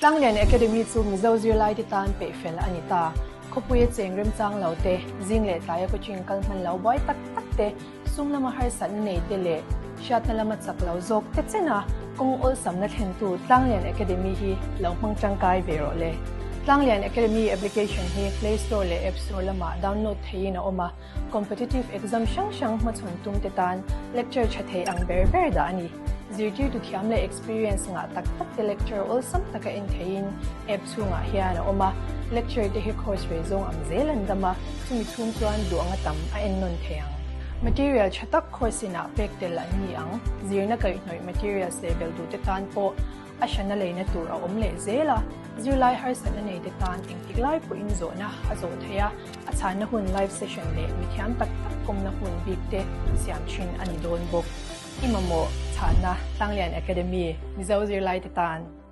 Tlanglian Academy chu Mizo zirlaite tan peihfel a ni ta. Khawpuia cheng remchang lo te, zing leh tlaia coaching kal hman lo buai tak tak te, sum lama harsatna nei te leh hriatna lama chak lo zawk te chena kawng awlsamna thlentu Tlanglian Academy hi lo hmang tangkai ve rawh le. Tlanglian Academy application hi Play Store leh App Store lamah download theihin a awm a, Competitive exam hrang hrang hmachhawn tum te tan lecture tha thei ang ber ber dah a ni. Zirtirtu thiam leh experience ngah tak tak te lecture awlsam taka en theihin app chhungah hian a awm a, lecture te hi course rei zawng ang zel an dam a, chumi chhung chuan duh anga tam a en nawn thei ang. Material tha tak course inah pek tel an ni ang. Zirna kaihhnawih materials leh bel duh te tan pawh A hrana leina tur a awm leh zel a, zirlai harsatna nei te tan engtik lai pawhin zawhna a zawh theih a, a chhanna hun live session leh mithiam tak tak kawmna hun bik te siam thin a ni dawn bawk. I mamawh chhanna Tlanglian Academy Mizo zirlai te tan.